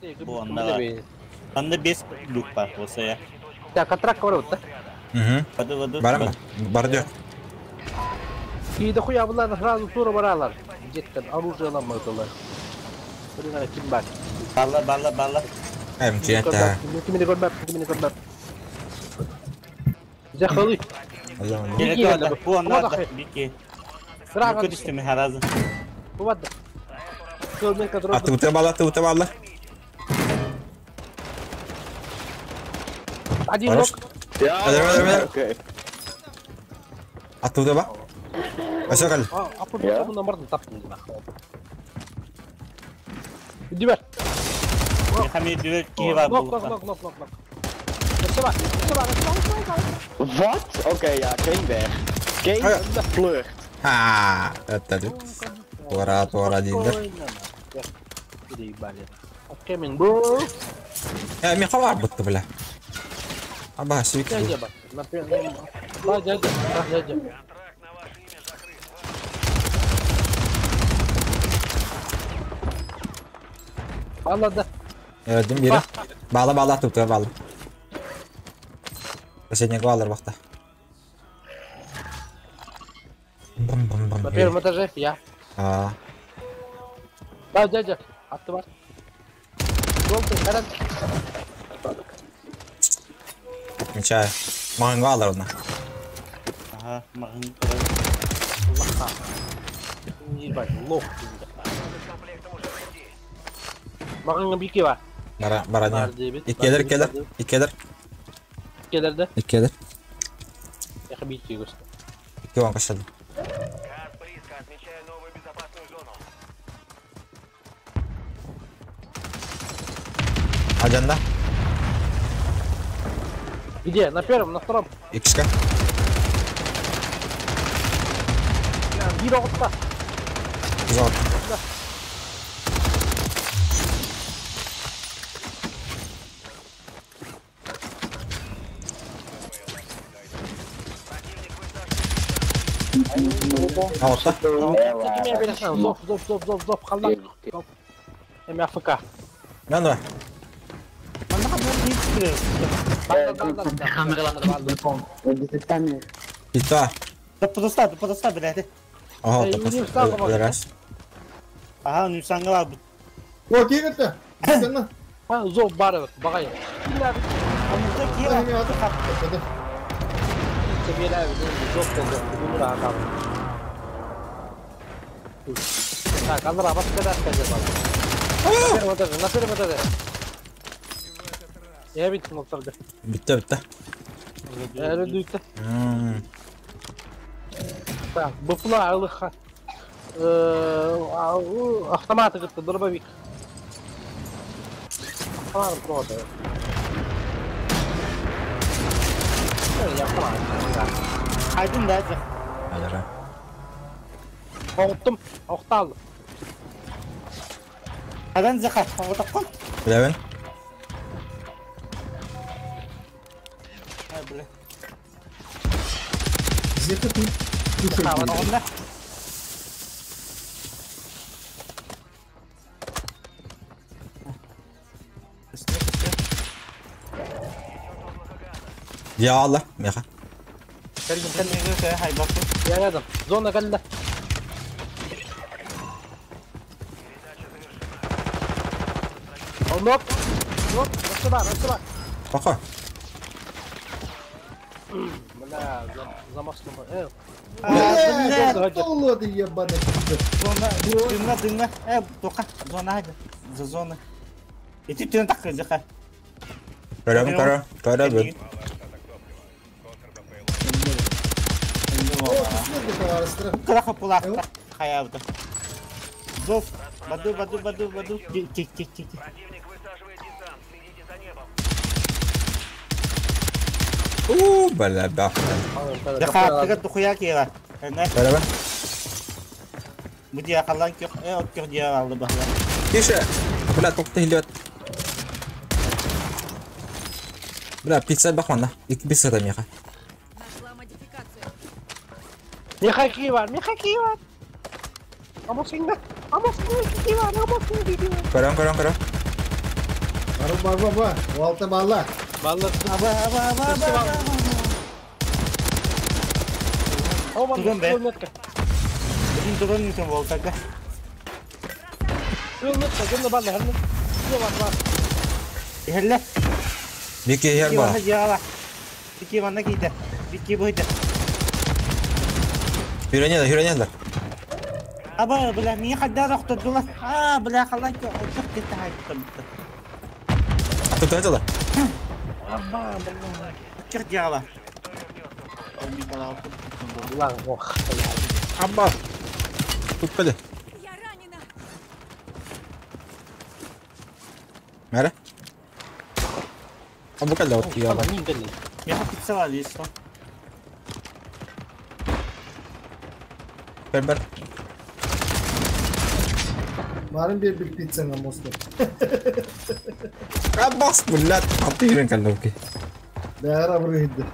Бу онно бар. Манна 5 люк бар болса. Так, контракт бар да? Угу. Баду баду. Барам ба? Бар дьэ. Кииде хуябылар сразу тура баралар. Жеттен оружие ламмадылар. Блин, ким бар? Балла балла балла. МЧ-та. Кимини көрбөп, кимини көрбөп. Захалы. Аллах. Керек Бики oldu. Bu onlar da Бики. Бики. Сразу. Люка düştü mü harazı? Bu vardı. Көрмек kadar. Атыбыта балла, атыбыта балла. Один Хорош. ног. Ja, Hadi, hadi, hadi. oké. Атыбыта ба? Өсө кал. А, Я? bundan бардым таптым. Дибер. Хамид дүрт киһи бар Нок, нок, буолуохтаах. нок, нок, нок, нок. Өссө бар, өссө бар, өссө бар, өссө бар. Wat? Oké, ja, Kane weg. Kane vlucht. Ха, это ли? Тора, тора дииллэр. Coming, bro. Э, мен хабар бутты бля. Аба, сүйік. Дядя бар. Например, да, дядя, да, дядя. Алла Öldüm biri. Bağla bağla tuttu bağla. Последний баллар бақта. Бум бум бум. На первом этаже я. А, Да, дядя, атты бар. Желтый, каран. отмечаю. Маған баллар оны. Аха, маған Лоха. Ебать, лох. Маған бики бар. Бара, бара Бар не. дебит. Иккелер, иккелер, иккелер, Иккелерде. иккелер. Яқа бики көсті. Икки он кашады. Ажанда, Где? На первом, на втором. икска. Bir oqutта. Золот. Алта. Киме бересің? Зоп, зоп, зоп, зоп, зоп, қалдан. Зоп. Эми АФК. Мен ба? Пита. Подоста, подоста, блядь. Ага, Эй, универсал бар. Раз. Аха, универсалга бар. О, кииртэ. Сана. Ha, зоп бар evet, бағай. Онда киһи Так, алра, бас кадар кадар бар. На первом этаже, на первом этаже. Я бит ноктарды. Битте, битте. Әлі дүйтті. М. Так, бұфла айлыха. Автоматы кытты, дробовик. Автомат провода. Я автомат. Айдын да, Ажара. Оғыттым, оқталды. Адан заха, оғытаққын. Білебін. Бля. Где-то тут. Оғында. Я Алла, меха. Я рядом. Зона калла. Нок. Нок. Расшиба, расшиба. Пока. Бля, замасло. Бля, толоды ебаный. Зона, дымна, дымна. Тоқа, зона хайда. За зона. Ити түн тақы, заха. Көрөм, көрөм, көрөм. Кыраха пулақта. Хаябда. Зов. Баду, баду, баду, баду. Тик, тик, тик, тик. У, бля, бах. Заха, тыгы тухуя киға. Көрөм. Бу дия қалан кех, от кех дия алды бахла. Тише. Бля, тоқты хилет. Бля, пицца бахманда. Ик пицца да меха. Нашла модификацию. Мехаки бар, мехаки бар. Амосинга, амосинга, бар, амосинга, бар. Көрөм, көрөм, көрөм. Бар бар бар. Уолта балла. Балла. Аба аба аба аба. Оба, Туган бе. метка. Бүгін туган мүмкін болтага. Кыл метка, гымна балла, херне. Бар бар. Ихелле. Бики хер ба. Бики жала. Бики ванна кийде. Бики бойда. Үйренеді, үйренеді. Аба, бля, мені хаддар оқтырдылар. А, бля, қалай çok кетті хайттым. Атып тұрады. Аба, бля. Çık жала. Лан, ох. Аба. Тут калі. Я ранена. Мәре. Аба калі от я. Ана, мин кэлли. Меха пицца var işte. Бер бер. Барын bir bir пиццаны мосты. Абас, блядь, аты үйрен калі окей. Бәрі бір үйді.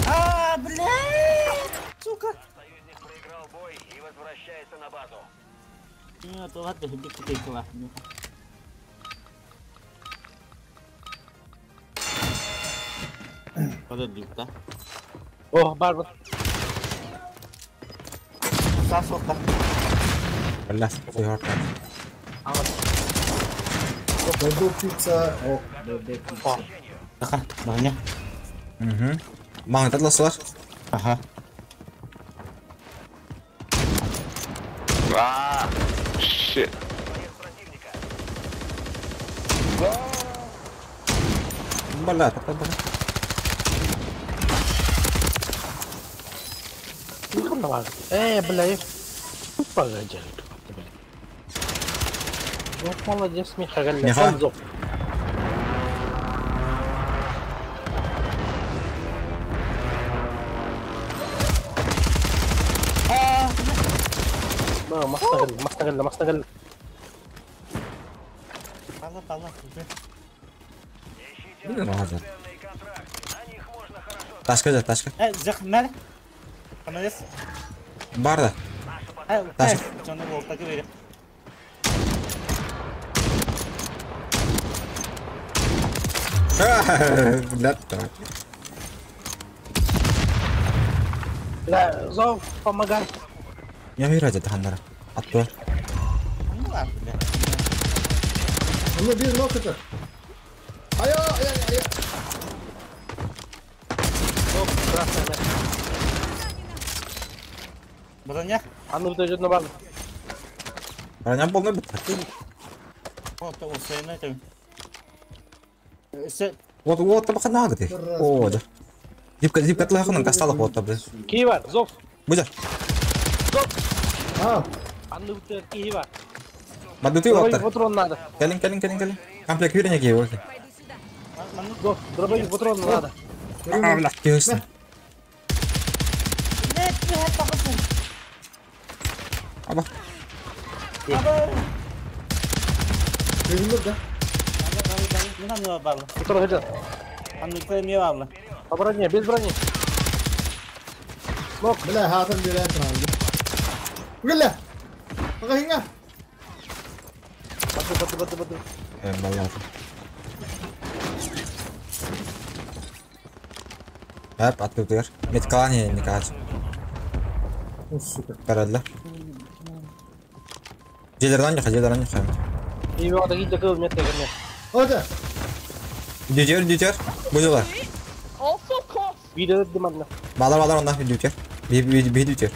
А, блядь, сука. Союзник проиграл бой и возвращается на базу. Нет, ладно, бик тейкла. Подожди, да? Ох, бар бар. Sağ solda. Блядь, хуй Додо пицца. Ох, додо пицца. Аха, броня. Угу. Маған татласылар. Аха. А, shit. Бля, тоқта, бля. Кымна бар. Э, бля. Погоди. Вот молодец, Миха, галля. Миха. Зов. ما ما استغل ما استغل ما استغل. Бала, бала. Блин, мағазар. Ташка жа, ташка. Э, зах, мәр. Камерес. Бар да. Э, Ташка. Жоны болтага бере. Блядь, так. Бля, Зов, помогай. Я үйрәді тахандара. Атты. Ну ладно, бля. Оны bir нокыты. Ая, ая, ая. Зов, красная метка. Броня. Аны бит на бар. Броня болмай бітті. Вот, осайын айтам. Се, Вот, вот, табақа нағы де. О, да. Зипка, зипка тлахының касталық вот табы. Кии бар, Зов. Бұжа. А, Аны бит кии бар. Бадуты Дробовик оттар. патрон надо. Кәлін, кәлін, кәлін, кәлін. Комплект үйрене кей, окей. Пойду сюда. Зов, дробовик патрон надо. А, блядь, кеуісін. Нет, нет, тағысын. Аба. Аба. Görünür да. Мына не барлы. Патрон хотят. Аны не барлы. По броне, без брони. Бля, хатын берен тұрады. Бля. Бағайыңа. Баты, баты, баты, баты. Э, балла. Әп, атты өтігер. Меткалан не кач. О, сука. Карадла. Желердан яха, желердан яха. И вот такие кыл метка ко Ода. Дүтер, дүтер. Бұжылар. Видео дыманна. Балар, балар, онда дүтер. Би, би, би дүтер.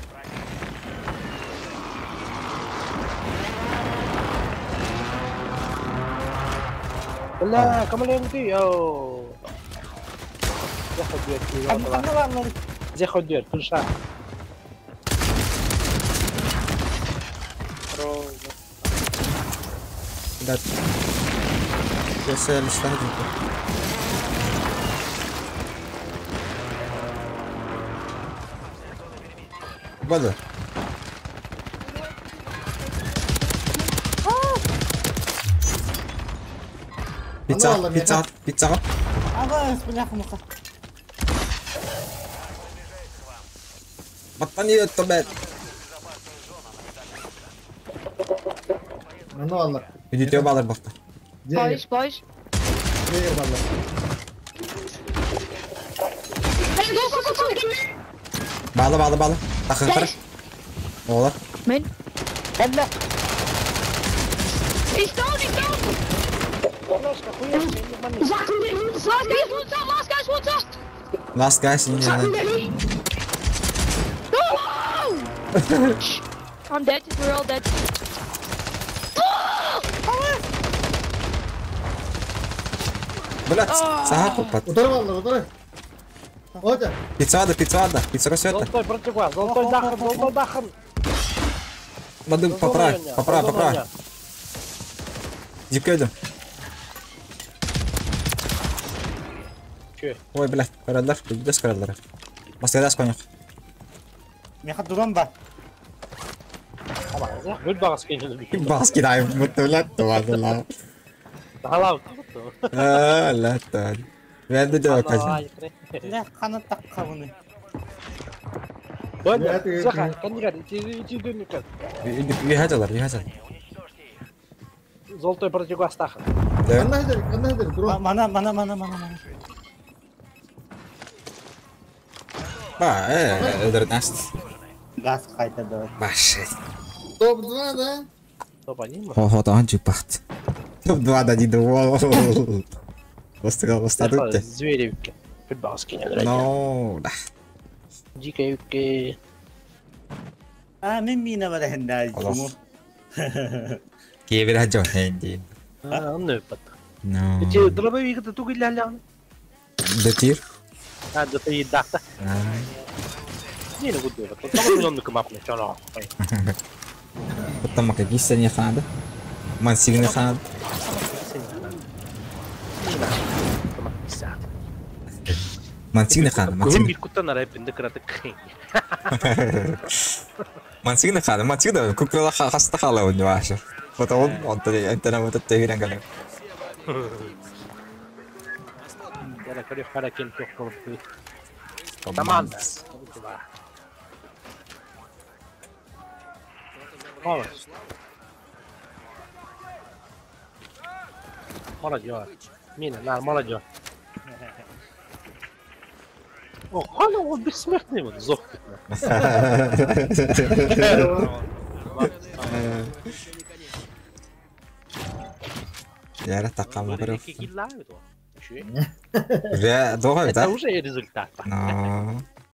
Бля, камален ты, йоу. Заходи, Аны барлы. Заходи, туша. Роза. Да. Кесе листан жүтер. Бада. Пицца, пицца, пицца. Аба, бля, муха. Баттан ет, блядь. Манна баллар. Үдүтүө балар бохта. Дьиэгэр. Boys, boys. Дьиэгэр баллар. Hey, go, go, go, go. Bağla bağla bağla. Takıntara. Oğlar. Мен. Кэллэ. He's down, he's down. Last guy's one shot, last guy's one shot. Last guys in here. No! Shh. I'm dead, we're all dead. Блядь, саха купат. Утары баллар, утары. Ота. Пиццада, пиццада, пицца света. Золотой противогаз, золотой дахын, золотой дахын. Баду, поправь, поправь, поправь. Зипкөдüm. Че? Ой, блядь, карадlar, bildes карадlar. Баскадас коньяк. Меха дрон бар. Бүл бағас кенжені. Баски дай, мутулат, туадыла. Халау. А, ла, Венде де кажа. Не хана таккабыны. Заха, кандигар, ити дүнүкө. Үйхажалар, үйхажал. Золотой противогаз тахын. Да. Ханна хедер, ханна хедер, дрон. Мана, мана, мана, мана, мана. Ба, öldürün аст. Газ қайта давай. Баш. Топ-2, да? Топ-1 ма? Хо-хо, таан чупахт. Топ-2 да диді. Бастыға бастады өтті. Зверевке. Бүл бағас кенжені. No, да. Дикая А, мен мина бар хенда. Аллах. Кебір хаджо хенди. А, онны өппат. No. Ити дробовик это тугы лялян. Датир. А, да ты дата. Не, ну гуду. Там он ну мапны чана. Оттамака киссене ханады. Мансигне ханады. Мансигне ханады. Көм Мансигне. бир куттан арай пинде кыраты кхин. Мансигне ханады. Мансигне кукрала хаста хала он ваша. Потом он он вот это тегерен гале. Яра көрө харакен тох болуп. Команда. Молодец. Молодец. Мина, на, молодец. О, Халя, он бессмертный, вот, зох. Яра такама көрө. Ве, дога Это да? уже результат. Но.